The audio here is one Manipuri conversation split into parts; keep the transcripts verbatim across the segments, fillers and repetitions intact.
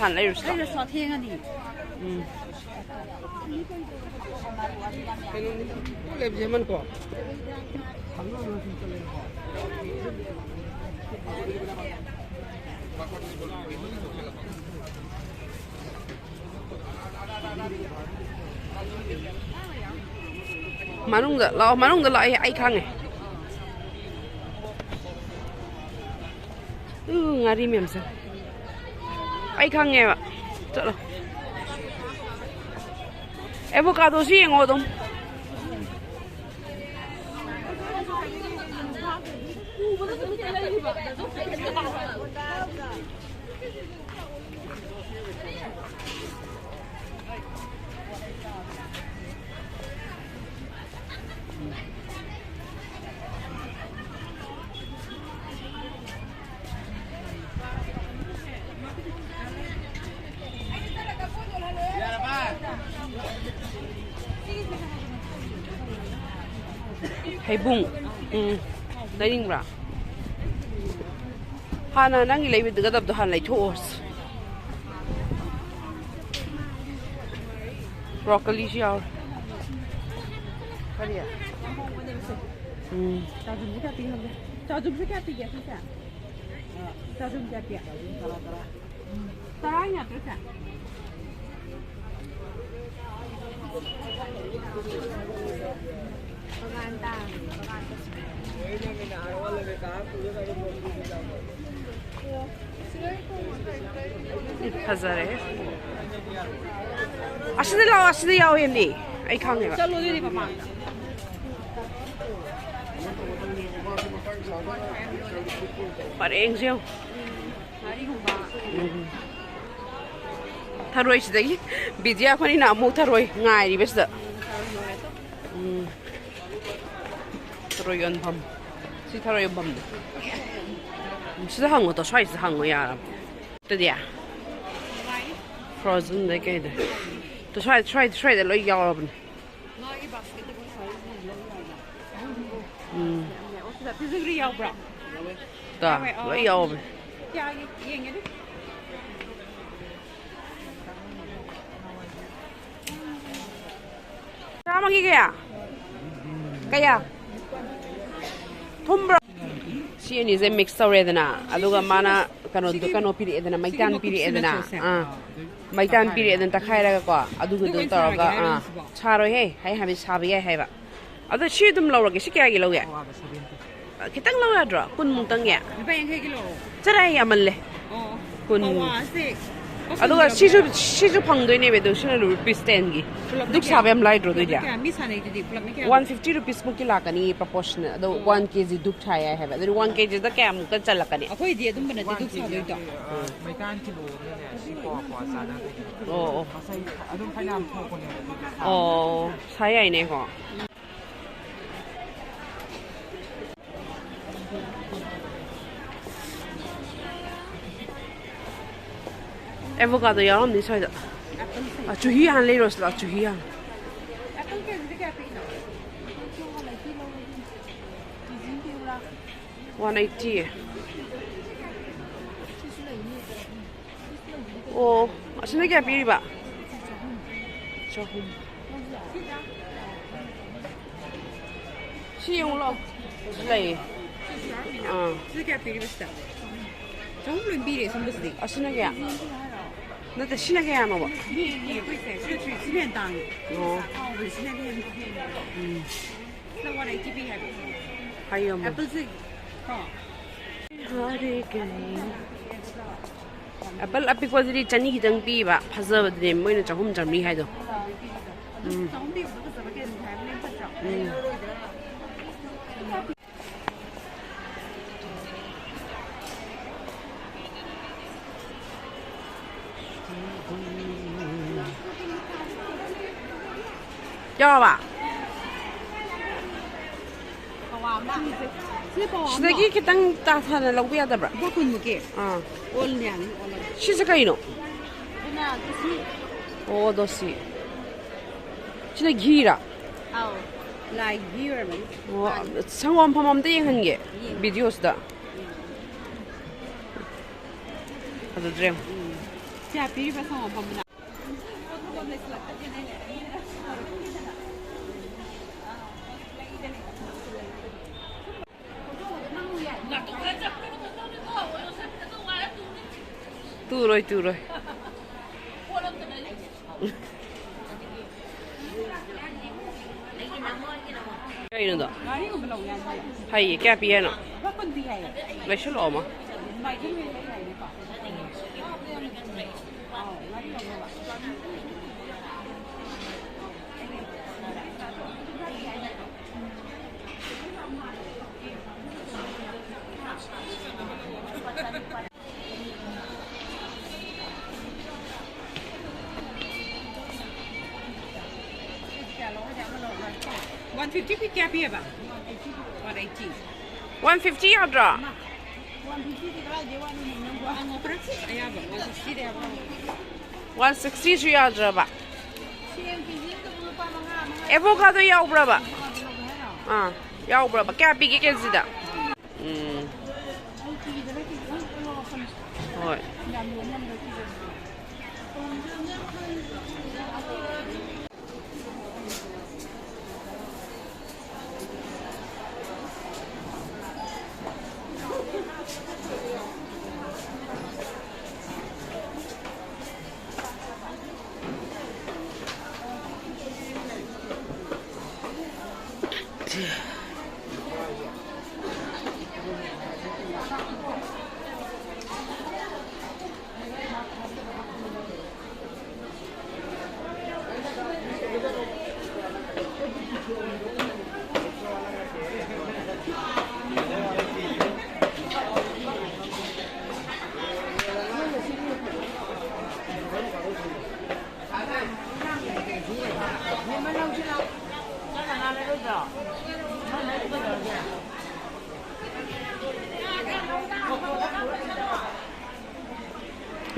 ꯍꯥꯟꯅ ꯂꯩꯔꯨꯁꯤꯔꯣ? ꯂꯩꯔꯁꯨ ꯑꯊꯦꯡꯉꯅꯤ꯫ ꯎꯝ꯫ ꯀꯩꯅꯣꯅꯤ, ꯄꯨꯂꯞ ꯂꯦꯞꯁꯦ ꯃꯟ ꯀꯣ꯫ ꯃꯅꯨꯡꯗ ꯂꯥꯛꯑꯣ, ꯃꯅꯨꯡꯗ ꯂꯥꯛꯑꯣ, ꯑꯩ, ꯑꯩ ꯈꯪꯉꯦ꯫ ꯎ, ꯉꯥꯔꯤ ꯃꯌꯥꯝꯁꯦ꯫ ꯑꯩ ꯈꯪꯉꯦꯕ꯫ ꯆꯠꯂꯣ꯫ ꯑꯦꯚꯣꯀꯥꯗꯣꯁꯨ ꯌꯦꯡꯉꯣ ꯑꯗꯨꯝ꯫ ꯍꯩꯕꯨꯡ꯫ ꯎꯝ꯫ ꯂꯩꯅꯤꯡꯕ꯭ꯔꯥ? ꯍꯥꯟꯅ ꯅꯪꯒꯤ ꯂꯩꯕꯤꯒꯗꯕꯗꯣ ꯍꯥꯟꯅ ꯂꯩꯊꯣꯛꯑꯣ꯫ ꯕ꯭ꯔꯣꯀꯣꯂꯤꯁꯨ ꯌꯥꯎꯔꯦ꯫ ꯀꯔꯤ? ꯎꯝ꯫ ꯆꯥꯖꯨꯝꯁꯦ ꯀꯌꯥ ꯄꯤ ꯈꯪꯒꯦ? ꯆꯥꯖꯨꯝꯁꯦ ꯀꯌꯥ ꯄꯤꯒꯦ ꯁꯤꯁꯦ? ꯆꯥꯖꯨꯝ ꯀꯌꯥ ꯄꯤ? ꯇꯔꯥ ꯅꯠꯇ꯭ꯔꯣ ꯁꯦ? ꯐꯖꯔꯦ꯫ ꯑꯁꯤꯗ ꯂꯥꯛꯑꯣ, ꯑꯁꯤꯗ ꯌꯥꯎꯋꯦꯅꯦ꯫ ꯑꯩ ꯈꯪꯉꯦꯕ꯫ ꯆꯠꯂꯣ ꯑꯗꯨꯗꯤ ꯃꯃꯥꯡꯗ꯫ ꯄꯔꯦꯡꯁꯦ ꯌꯦꯡꯉꯨ꯫ ꯉꯥꯔꯤꯒꯨꯝꯕ꯫ ꯎꯝ꯫ ꯊꯔꯣꯏꯁꯤꯗꯒꯤ ꯕꯤꯗ꯭ꯌꯥ ꯑꯩꯈꯣꯏꯅꯤꯅ ꯑꯃꯨꯛ ꯊꯔꯣꯏ ꯉꯥꯏꯔꯤꯕꯁꯤꯗ꯫ ꯎꯝ꯫ ꯊꯔꯣꯏ ꯌꯣꯟꯐꯝ꯫ ꯁꯤ ꯊꯔꯣꯏ ꯌꯣꯟꯐꯝꯅꯤ꯫ ꯎꯝ, ꯁꯤꯗ ꯍꯪꯉꯣ ꯇꯣ, ꯁ꯭ꯋꯥꯏꯁꯤꯗ ꯍꯪꯉꯣ ꯌꯥꯔꯕ꯫ ꯑꯗꯨꯗꯤ frozenꯗꯩ ꯀꯩꯗꯩ꯫ ꯇꯣ, ꯁ꯭ꯋꯥꯏ-, ꯁ꯭ꯋꯥꯏ-, ꯁ꯭ꯋꯥꯏꯗ ꯂꯣꯏ ꯌꯥꯎꯔꯕꯅꯦ꯫ ꯎꯝ꯫ ꯐꯤꯖꯨꯒ꯭ꯔꯤ ꯌꯥꯎꯕ꯭ꯔꯣ? ꯇꯥ, ꯌꯥꯎꯋꯦ, ꯑꯣ꯫ ꯂꯣꯏ ꯌꯥꯎꯕꯅꯦ꯫ ꯀꯌꯥꯒꯤ ꯌꯦꯡꯒꯦꯅꯦ꯫ ꯃꯥꯒꯤ ꯀꯌꯥ? ꯀꯌꯥ? ꯊꯨꯝꯕ꯭ꯔꯣ? ꯁꯤ ꯑꯅꯤꯁꯦ ꯃꯤꯛꯁ ꯇꯧꯔꯦꯗꯅ, ꯑꯗꯨꯒ ꯃꯥꯅ ꯀꯩꯅꯣꯗꯣ, ꯀꯩꯅꯣ ꯄꯤꯔꯛꯑꯦꯗꯅ, ꯃꯩꯇꯥꯟ ꯄꯤꯔꯛꯑꯦꯗꯅ꯫ ꯑꯥ, ꯃꯩꯇꯥꯟ ꯄꯤꯔꯛꯑꯦꯗꯅ ꯇꯛꯈꯥꯏꯔꯒꯀꯣ, ꯑꯗꯨꯒꯤꯗꯣ ꯇꯧꯔꯒ꯫ ꯑꯥ, ꯁꯥꯔꯣꯏꯍꯦ, ꯑꯩ ꯍꯥꯏꯕꯗꯤ ꯁꯥꯕ ꯌꯥꯏ ꯍꯥꯏꯕ꯫ ꯑꯗꯣ ꯁꯤ ꯑꯗꯨꯝ ꯂꯧꯔꯒꯦ꯫ ꯁꯤ ꯀꯌꯥꯒꯤ ꯂꯧꯒꯦ? ꯈꯤꯇꯪ ꯂꯧ ꯌꯥꯗ꯭ꯔꯣ? ꯀꯨꯟ ꯃꯨꯛꯇꯪꯒꯤ꯫ ꯂꯨꯄꯥ ꯌꯥꯡꯈꯩꯒꯤ ꯂꯧꯔꯣ꯫ ꯆꯔꯥ ꯌꯥꯝꯃꯜꯂꯦ꯫ ꯑꯣ꯫ ꯀꯨꯟ꯫ ꯄꯋꯥꯁꯦ ꯂꯨꯄꯥ ꯑꯗꯨꯒ ꯀꯨꯟꯒꯤ ꯁꯤꯁꯨ, ꯂꯧꯒꯦ꯫ ꯁꯤꯁꯨ ꯐꯪꯗꯣꯏꯅꯦꯕ, ꯑꯗꯨ ꯁꯤꯅ ꯔꯨꯄꯤꯁ ꯇꯦꯟꯒꯤ꯫ ꯄꯨꯂꯞꯅ ꯗꯨꯛ ꯀꯌꯥ? ꯁꯥꯕ ꯌꯥꯝ ꯂꯥꯏꯗ꯭ꯔꯣ, ꯄꯨꯂꯞꯅ ꯑꯗꯨꯏꯗꯤ? ꯀꯌꯥ? ꯃꯤ ꯁꯥꯟꯅꯩꯗꯨꯗꯤ ꯄꯨꯂꯞꯅ ꯀꯌꯥ? ꯋꯥꯟ ꯐꯤꯐꯇꯤ ꯔꯨꯄꯤꯁꯃꯨꯛꯀꯤ ꯂꯥꯛꯀꯅꯤ ꯄ꯭ꯔꯄꯣꯔꯁꯅꯦꯜ꯫ ꯑꯗꯣ ꯑꯣ꯫ ꯋꯥꯟ ꯀꯦꯖꯤ ꯗꯨꯛ ꯁꯥ ꯌꯥꯏ ꯍꯥꯏꯕ꯫ ꯑꯗꯨꯗꯤ ꯋꯥꯟ ꯀꯦꯖꯤꯗ ꯀꯌꯥꯃꯨꯛꯀ ꯆꯜꯂꯛꯀꯅꯤ? ꯑꯩꯈꯣꯏꯗꯤ ꯑꯗꯨꯝꯕ ꯅꯠꯇꯦ ꯗꯨꯛ ꯁꯥꯗꯣꯏꯗꯣ꯫ ꯃꯩꯇꯥꯟ ꯀꯤꯂꯣ ꯑꯃꯅꯅꯦ, ꯁꯤ ꯀꯣ, ꯀꯣ ꯆꯥꯅꯗꯣꯏꯅꯦ꯫ ꯑꯣ, ꯑꯣ꯫ ꯉꯁꯥꯏ ꯑꯗꯨꯝ ꯐꯅꯌꯥꯝ ꯊꯣꯛꯄꯅꯦꯕ ꯑꯗꯨꯒꯤ ꯁꯥꯕ꯫ ꯑꯣ, ꯁꯥ ꯌꯥꯏꯅꯦꯀꯣ꯫ ꯑꯦꯚꯣꯀꯥꯗꯣ ꯌꯥꯎꯔꯝꯅꯤ ꯁ꯭ꯋꯥꯏꯗ꯫ ꯑ, ꯆꯨꯍꯤ ꯍꯥꯟꯅ ꯂꯩꯔꯨꯔꯁꯤ ꯂꯥꯛꯑꯣ, ꯆꯨꯍꯤ ꯍꯥꯟꯅ꯫ One eighty. ꯑꯣ, ꯑꯁꯤꯅ ꯀꯌꯥ ꯄꯤꯔꯤꯕ? ꯆꯍꯨꯝ꯫ ꯁꯤ ꯌꯦꯡꯉꯨ ꯂꯥꯎ꯫ ꯁꯤ ꯂꯩꯌꯦ꯫ ꯑꯥ꯫ ꯁꯤꯗ ꯀꯌꯥ ꯄꯤꯔꯤꯕ ꯁꯤꯗ? ꯆꯍꯨꯝ ꯂꯣꯏ ꯄꯤꯔꯦ ꯁꯨꯝꯕꯁꯤꯗꯤ꯫ ꯑꯁꯤꯅ ꯀꯌꯥ? ꯅꯠꯇꯦ, ꯁꯤꯅ ꯀꯌꯥꯅꯣꯕ? ꯄꯤꯔꯤꯅꯦ ꯑꯩꯈꯣꯏꯁꯦ꯫ ꯁꯤꯅ ꯁꯤꯅ ꯍꯦꯟꯅ ꯇꯥꯡꯉꯦ꯫ ꯑꯣ꯫ ꯍꯥꯎꯕꯁꯦ ꯁꯤꯅꯗꯤ ꯍꯦꯟꯅ ꯍꯦꯟꯕꯅꯦ꯫ ꯎꯝ꯫ ꯁꯤꯅ ꯋꯥꯟ ꯑꯩꯠꯇꯤ ꯄꯤ ꯍꯥꯏꯕ꯫ ꯍꯥꯏꯌꯣ ꯑꯃꯨꯛ꯫ ꯑꯦꯄꯜꯁꯦ ꯀꯣ꯫ ꯑꯦꯄꯜ ꯑꯄꯤꯛꯄꯁꯤꯗꯤ ꯆꯅꯤ ꯈꯤꯇꯪ ꯄꯤꯕ, ꯐꯖꯕꯗꯨꯅꯦ ꯃꯣꯏꯅ ꯆꯍꯨꯝ ꯆꯥꯃꯔꯤ ꯍꯥꯏꯗꯣ꯫ ꯎꯝ꯫ ꯎꯝ꯫ ꯌꯥꯎꯔꯕ? ꯄꯋꯥ ꯑꯃ꯫ ꯁꯤꯗ ꯄꯋꯥ ꯑꯃ꯫ ꯁꯤꯗꯒꯤ ꯈꯤꯇꯪ ꯇꯥꯊꯅ ꯂꯧꯕ ꯌꯥꯗꯕ꯭ꯔꯥ? ꯂꯨꯄꯥ ꯀꯨꯟꯃꯨꯛꯀꯤ꯫ ꯑꯥ꯫ ꯑꯣꯜ ꯌꯥꯅꯤ, ꯑꯣꯜꯂꯒ꯫ ꯁꯤꯁꯦ ꯀꯩꯅꯣ? ꯑꯗꯨꯅ ꯗꯣꯁꯤ꯫ ꯑꯣ, ꯗꯣꯁꯤ꯫ ꯁꯤꯅ ꯘꯤꯔꯥ? ꯑꯥꯎ꯫ ꯂꯥꯏ ꯘꯤ ꯑꯣꯏꯔꯝꯃꯅꯤ꯫ ꯑꯣ, ꯁꯪꯒꯣꯝ ꯐꯝ ꯑꯝꯇ ꯌꯦꯡꯍꯟꯒꯦ꯫ ꯌꯦꯡꯉꯣ꯫ ꯚꯤꯗꯤꯑꯣꯁꯤꯗ꯫ ꯐꯖꯗ꯭ꯔꯦ꯫ ꯎꯝ꯫ ꯀꯌꯥ ꯄꯤꯔꯤꯕ ꯁꯪꯒꯣꯝ ꯐꯝꯕꯅ? ꯁꯪꯒꯣꯝ ꯂꯩꯁꯤꯜꯂꯛꯇ꯭ꯔꯗꯤ ꯂꯩꯔꯦ꯫ ꯇꯨꯔꯣꯏ, ꯇꯨꯔꯣꯏ꯫ ꯀꯩꯅꯣꯗꯣ? ꯐꯩꯌꯦ, ꯀꯌꯥ ꯄꯤ ꯍꯥꯏꯅꯣ? ꯂꯩꯁꯜꯂꯛꯑꯣ ꯑꯃ꯫ One fifty ꯄꯤ ꯀꯌꯥ ꯄꯤꯌꯦꯕ? One eighty꯫ One fifty ꯌꯥꯗ꯭ꯔꯣ? One fifty ꯗꯤ ꯀꯗꯥꯏꯗꯩ ꯋꯥꯅꯣꯅꯦ ꯅꯪꯕꯣ? ꯍꯪꯉꯣ ꯈꯔ ꯑꯌꯥꯕ, one sixty ꯗ ꯌꯥꯕ ꯍꯪꯉꯣ꯫ One sixty ꯁꯨ ꯌꯥꯗ꯭ꯔꯕ? ꯁꯦꯝ ꯀꯦ ꯖꯤ ꯑꯃꯗꯕꯨ ꯂꯨꯄꯥ ꯃꯉꯥ, ꯃꯉꯥ꯫ ꯑꯦꯚꯣꯀꯥꯗꯣ ꯌꯥꯎꯕ꯭ꯔꯕ? ꯑꯦꯚꯣꯀꯥꯗꯣ ꯂꯧꯒꯦ ꯍꯥꯏꯔꯣ? ꯑꯥ, ꯌꯥꯎꯕ꯭ꯔꯕ? ꯀꯌꯥ ꯄꯤꯒꯦ ꯀꯦ ꯖꯤꯗ? ꯎꯝ꯫ ꯍꯣꯏ꯫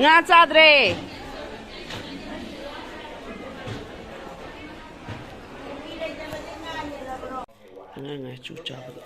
ꯉꯥ ꯆꯥꯗ꯭ꯔꯦ꯫ ꯑꯉꯥꯡ ꯉꯥꯏ ꯆꯨ ꯆꯥꯕꯗꯣ꯫